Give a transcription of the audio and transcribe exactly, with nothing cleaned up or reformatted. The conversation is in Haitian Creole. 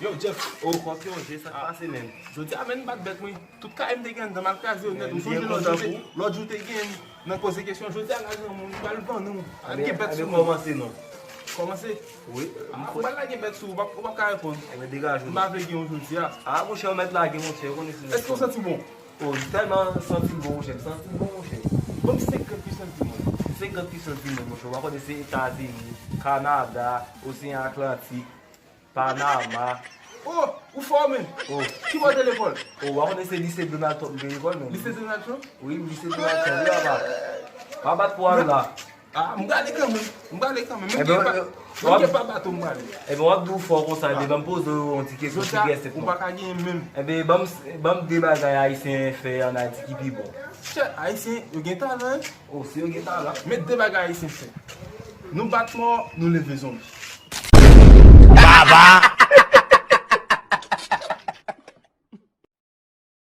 Yo, Jeff. O, kòk yo, je sa k pase menm. Jodi a, men m bat bèt mwen. Tout kay m te gen anndan, m al kraze yo nèt. Ou sonje lòt jou te, lòt jou te gen nan poze kesyon. Jodi a, la, granmoun, m pral vann ou. Al gen bèt sou mwen. Kòmanse non. Kòmanse? Wi. Ah, m pral lage bèt sou ou, ou p ap ka reponn. Ebyen, degaje w. M pa vle gen yon jodi a. Ah, monchè, ou mèt lage, monchè, ou konnen si. Èske w santi bon? O, m tèlman santi bon, monchè, m santi bon, monchè. Ban m senk grenn pisans di mwen. Senk grenn pisans di mwen, monchè. Ou pa konnen se Etazini, Kanada, Oseyan Atlantik, Panama. O, ou fò, men. O. Ki bò w te lekòl? O, ou pa konnen se lise Donald Trump m te lekòl, men. Lise Donald Trump? Wi, lise Donald Trump, wi, papa. Pa bat pou al la. Ah, m prale kanmenm. M prale kanmenm. Menm ke pa, menm ke pa bato m prale. Ebyen, w ap di w fò konsa, ebyen, ban m poze w yon ti kesyon ki trè senp non. Ou pa ka genyen menm. Ebyen, ban m, ban m de bagay Ayisyen fè ann Ayiti ki pi bon. Chè, Ayisyen, yo gen talan, wi. O, si yo gen talan. Men de bagay Ayisyen fè. Nou bat mò, nou leve zonbi.